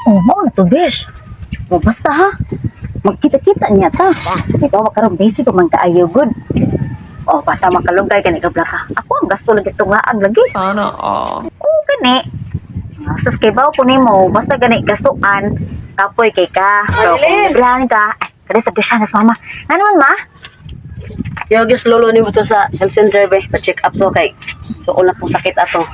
Oh, mao na to, besh. Oh, basta ha. Magkita-kita niya ta. Ikaw makaroon busy ko man kaayo good. Oh, basta makalugay ka ni ka. Ako ang gasto lagi sa tunglaan lagi. Sana all. Oo, gani. Sus kay bawo ko nimo, basta gani gastuan, kapoy kay ka. Pero kung Marilyn! librahan ka, ay, kada sa Brishanas, mama. Ano man, ma? Yogis lolo nimo to sa health center be, pa-check up to kay so una pong sakit ato.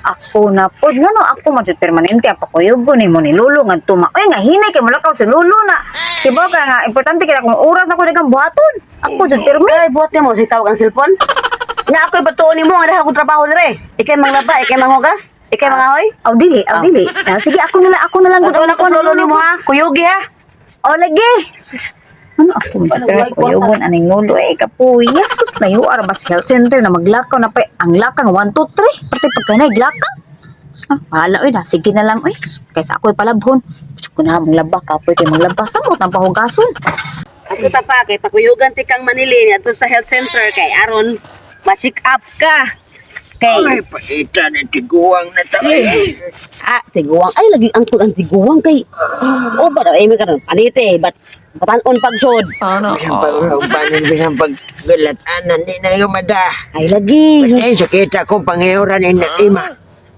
Ako na pod ngano ako man jud permanente ang pakuyog ni mo ni lolo ngadto ma. Oy nga hinay kay mulakaw si lolo na. Kibaw ka nga importante kay akong oras ako daghang buhaton. Ako jud pirmi. Ay, buhat nimo si tawag ang cellphone. Nya ako'y batuon nimo nga dahil akong trabaho dire. Ikay manglaba, ikay manghugas, ikay mangahoy. Aw dili, aw dili. Ah, sige ako na lang gud. Batuon ako lolo nimo ha, kuyugi ha. O lagi. Sus, ano ako man jud pero kuyogon aning lolo eh kapuya sus na UR bas health center na maglakaw na pa ang lakang 1 2 3 pati pagkanay lakang. Ah, bahala oy na sige na lang oy kaysa ako'y palabhon. Sus, ko na maglaba kapoy kay maglaba samot ang pahugason. Ato ta pa kay pakuyugan ti kang Manilin adto sa health center kay aron ma-check up ka. Kay Ay, paita na tiguang na ta. Ay, ah, tiguang ay lagi angkol ang tiguang kay o ba ay may karon anite bat batanon pagsod. Sana bisan all. pag bisan pag galatanan ni na yung mada. Ay lagi. Ay, sakit akong pangihuran ina ima.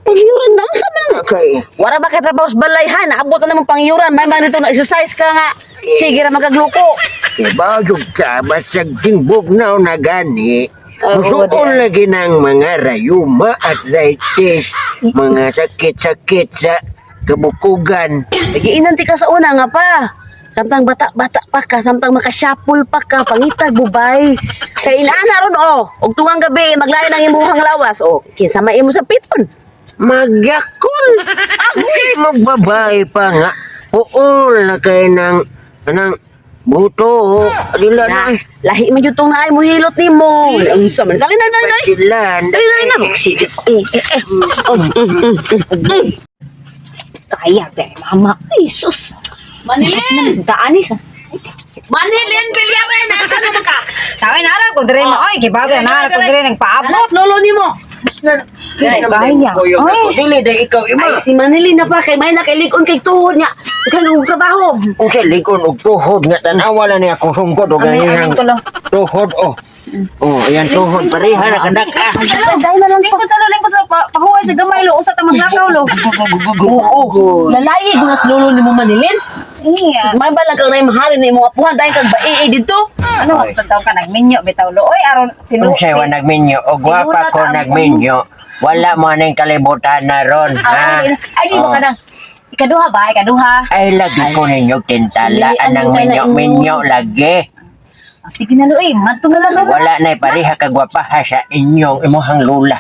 Pangyuran na unsa man ang Okay. Wala ba kay trabaho sa balay ha? Naabot na namang pangyuran. May man nito na exercise ka nga. Sige ra magagluko. Ibaw jud ka, basag tingbog na o nagani. Oo, Musuon lagi ng mga rayuma, arthritis, mga sakit-sakit sa kabukugan. Nagiinan ti ka sa una nga pa. Samtang bata-bata pa ka, samtang makashuffle pa ka, pangitag bubay. Kay inaana ron oh. Og tungang gabi maglain ang imuhang lawas oh. Kinsa may imo sa piton. Magyakol! Ay, magbabae pa nga. Puol na kay ng, anang, buto. Dila na. Na, lahi man jud tong naay mo hilot nimo. Unsa man? Dali na dali na. Silan. Dali dali na. Sige. Eh eh eh. Oh, Kaya be mama. Ay sus. Manilin! Daan sa. Manilin Bilyaren, asa naman ka? Sabi na ara ko dire ma oy gibaw na ara ko dire nagpaabot. Alas lolo nimo. Kaya. Ay. Dili na ikaw ima. Ay, si Manilin na pa kay may nakailikon kay tuhod niya. Ikaw og trabaho. Unsa likon og tuhod nga tan-awa lang ni akong sungkod og Amay, ang amay iyang ko lang. tuhod oh. Oh, ayan tuhod pareha na kadak ah. Dahil na lang lingkod sa lo, lingkod sa lo, pahuway sa gamay lo, usa ta maglakaw lo. Oo. Lalayi ko na sa lolo nimo Manilin. Iya. May balag kang naimahali na imong apuhan dahil kag bae dito. Ano sa taw ka nagminyo bitaw lo. Oy aron sino Unsay wa nagminyo og gwapa ko nagminyo. Wala mo aning kalibutan na ron ha. Ay di ba ka nang ikaduha ba? Ikaduha. Ay lagi ko ninyo tintala Ay, anang ano ka na minyo-minyo lagi. Ah, sige na lo eh, madto na lang lo. Wala na pareha kagwapaha sa inyong imuhang lula.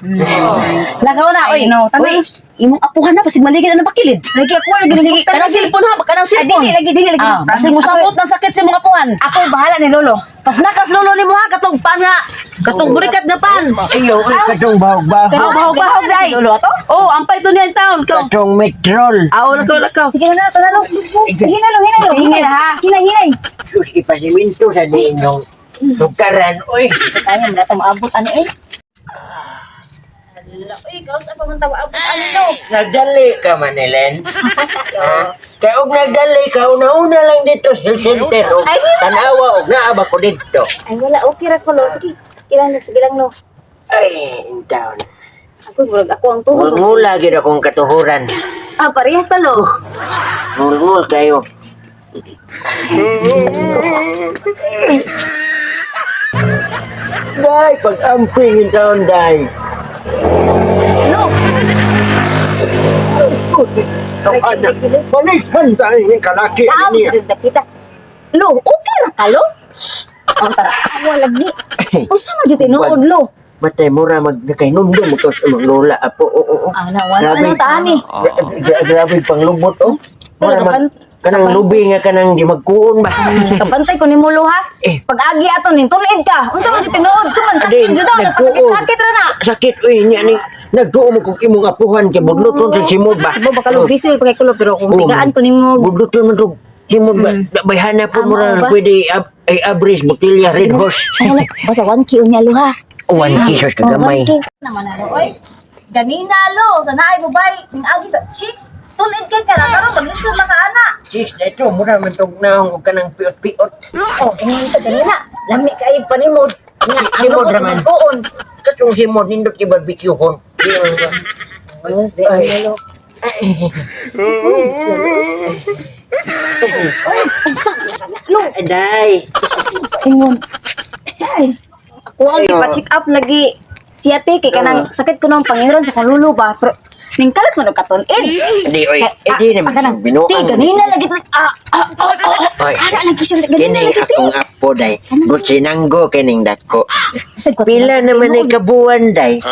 Lakaw na oy. Ay, no, tanong. Uy, imong apuhan na basig maligid na pakilid. Lagi ako lagi Sige, kanang cellphone ha, kanang Ay, cellphone. dili lagi dili lagi. Ah, basig mo samot ng sakit sa imong apuhan. Ako bahala ni lolo. Pas nakas lolo nimo ha katong pan nga, katong burikat nga pan. Iyo ay katong bahog-bahog. Oh, bahog-bahog dai. Lolo ato? Oh, ampay to niya in town. Kaw. Katong metrol. Ah, lakaw lakaw. Sige na na lo. Hina lo, hina lo. Hinay ha. Hinay, hinay. Sus ipasiminto sa ninyong tukaran oy. Kaya na ito maabot ano eh. Hala, uy, kaus ako man tawa abot ano no. Nagdali ka, Manilen. Ha? Kaya og nagdali ka, una-una lang dito sa health center. Og Ay, wala. tanawa, og naa ba ko dito. Ay wala, okay ra ko lo. Sige, sige lang, sige lang lo. Ay, in town. Ako murag ako ang tuhod. Ngulngula gid akong katuhuran. Ah, parehas ta lo. Ngulngul kayo. Day, pag-amping in town, day. Lo. Anak, balikan tayo yung kalaki Tama niya. sa dito kita. Lo, okay ra ka lo? Ang tara, awa lagi. Usa man jud tinuod lo. Matay mura magkainomdom ko sa mga lola apo. Oo, oo. Ah, na wala Grabe. na sa ani. Grabe panglubot oh. Mura mag kanang lubi nga kanang di magkuon ba. Kabantay ko nimo lo ha. Eh. Pag agi ato ning tulid ka. Unsa man jud tinuod? Suman sakit Adin, jud daw, nagtuon. nagpasakit-sakit ra na. Sakit oy nya ni nagtuo mo kog imong apuhan kay budluton sa simod ba. Bo baka lo busy pa kay kulo pero kung Oo, tigaan ko nimo Budluton man to simod ba. Bayhana po Ah, mura mao ba? pwede ay abris botilya Red Horse. Ay, wala. Basta 1K unya lo ha. 1 kisos Oh, kagamay. 1K. Naman na oy. Ganina lo, sa naay mo bay, ning agi sa chicks. Tulid kay ka na karon maglisod lang ka ana. Chicks, na ito, mura man tong naong og kanang piot-piot. Oh, ingon ka ganina. Lami kaayo panimod. Nga, ang Simod lubot raman. magbuon. Katong simod, nindot kay barbecue hon. Diyos, di Ay. ang lolo. Ay, unsa na sana? Lo, Aday. ingon. Ay. Ako ang Ayo. ipa-check up lagi. Siya te kay kanang sakit ko nung pangiran sa kong lulo ba. Pero ning kalat man og katon-in. Di, oy. Eh, di naman. Binuang. Ti ganina lagi ah ah oh oh. Oh. Oy. Ana lagi siya ganina Kini lagi ti. akong apo, day. Gutsinanggo kining dako. Bisag ko, Pila naman ay kabuwan, day.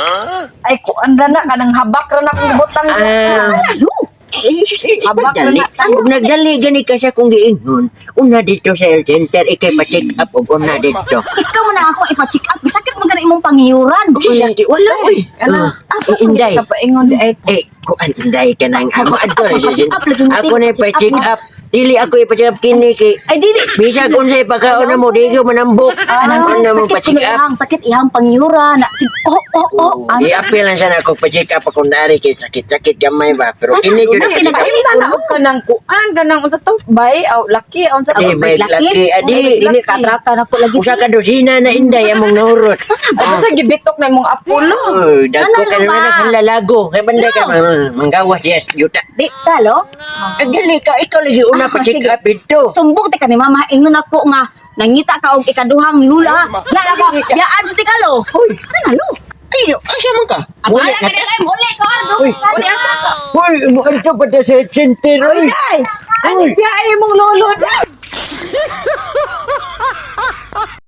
Ay kuan ra na kanang habak ra na akong butang. Ah. Ano? Habak na Nagdali. na. Kung nagdali gani ka siya kung giingon, una dito sa health center, ikay pa-check up og una dito. Ikaw man ang ako ipa-check up. Sakit man ka na imong pangiyuran. Uy, wala oy. Ano? Ah, Inday. Kapaingon di ay. Eh, kuan inday ka nang ako adto na siya. Pa-check up lagi mo, Ako na pa-check pa-check up mo. up. Dili ako ipa-check up kini kay Ay dili. bisag unsay pagkaon na mo di ko manambok. Anang Ano mo sakit pa-check kuno up? ihang sakit ihang pangiyuran. Na sig oh oh. Ano? Di-appeal lang sana ako pa-check up akong dari kay sakit-sakit gamay ba. Pero kini jud na pa-check up. Ay, na og kanang kuan, kanang unsa to? Bay, aw laki, aw unsa to? Di, bay, laki, adi. Dili katrata na po lagi. Usa ka dosina na inday among nahurot. Ay, basta gibitok na imong apulo. Oy, dagko Ano ka na naman ba? ang lalago. Kay banday ka manggawas yes, yuta. Di talo. Ang gali ka, ikaw lagi una Ah, pa check sige. up ito. Sumbong ti ka ni mama ingon ako nga nangita ka og ikaduhang lula. Wala ka. Biyaan sa tikalo. Hoy, ano lo? Ay, asa man ka? Wala Wala ka ka. muli ka. Uy. Uli asa ka. Hoy, mukhang pa ta sa health center, oy. Ay, ano siya ay imong lolo?